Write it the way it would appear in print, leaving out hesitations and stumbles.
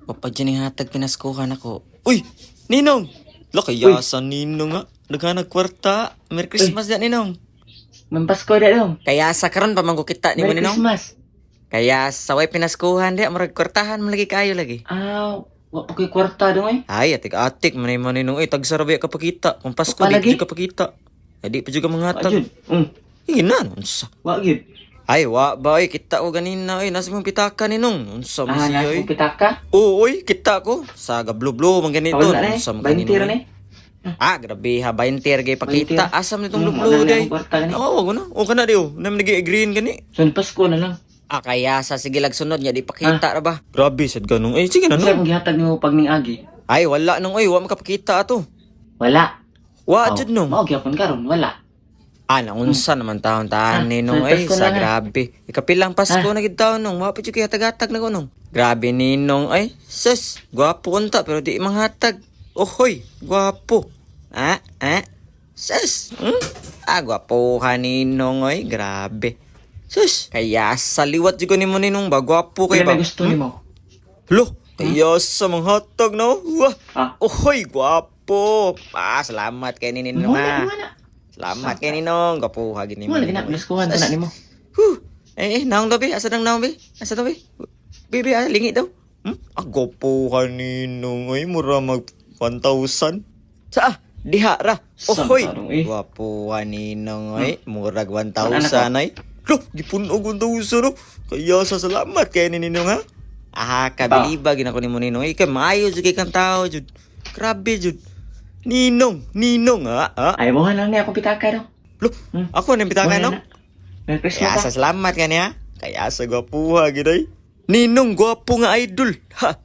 Wa pa jud hatag pinaskuhan ako. Uy! Ninong! La kaya sa ninong nga. Naghanag kwarta. Merry Christmas da, Ninong. Mampasko da dong. Kaya sa karon pa man ko kita nimo, Merry Ninong. Christmas. Kaya sa way pinaskuhan di murag kwartahan man lagi kayo lagi. Ah, wa pa ko'y kwarta dong eh. Ay, atik-atik man mo, Ninong. Eh, tagsara ba ka pakita? Kung Pasko Wa di pa lagi? pa jud ka pakita. Ay, di pa jud ka Wa manghatag. jud. Ina, unsa? Wa gyud. Ay, wa ba oy, kita ko ganina oy, nasa mong pitaka, Ninong. Unsa man Ah, siya nasa oy? mong pitaka? Oo, oy, kita ko. Sa gablo-blo man ganito. Wala na eh. Unsa man 20 ganino, ra oy? ni. Ah, grabe ha, 20 ra gay pakita. 20. Asam nitong lublo Wala na day? akong kwarta gani. Oo, wag na. O kana di oh. Nam nagi green gani. So, Pasko na lang. Ah, kaya sa sige lag sunod nya di pakita ra ba? Grabe sad ganong. Eh, sige na Unsa no. akong gihatag nimo pag ning agi? Ay, wala nung oy, wa makapakita ato. Wala. Wa Oh, jud nung. Mao gyapon karon, wala. Ah, naunsa naman taon taan Ah, ni nung sa ay, Pasko sa na nga. grabe. Ikapilang Pasko na gid taon nung, wa pa jud kay hatag-hatag na ko nung. Grabe ninong ay, sus, gwapo unta pero di manghatag. Ohoy, gwapo. Ah, ah, sus. Ah, gwapo ka ninong ay, grabe. Sus, kaya sa liwat jud ko nimo ninong ba, gwapo kay Pila ba. may gusto nimo? Lo, kaya sa manghatag no. Wah. Ah. Ohoy, gwapo. Ah, salamat kay ni ninong Mo na, ha. mo na. Salamat kay Ninong. Gwapo ha gini Mo lagi na Paskuhan na nimo. Huh. Eh, eh, naong daw be? Asa nang naong be? Asa daw be? Bebe, ah, lingi daw. Ah, gwapo ka Ninong. Ay, mura mag 1,000. Sa, diha ra. Saan Ohoy. tarong, eh? Gwapo ka Ninong. Ay, murag Wala 1,000 ay. Lo, gipunog 1,000 no. Kaya sa salamat kay ni Ninong ha. Ah, kabiliba gina ko nimo Ninong. Ay, kay maayo jud kay kang tao jud. Grabe jud. Ninong, Ninong ha. Ah. Ay, mo lang ni akong pitaka dong. Lo, ako nang pitaka Mo na no. na. Merry Christmas. Kaya ah. sa salamat kaniya. Kaya sa gwapuha giday. Ninong gwapo nga idol. Ha.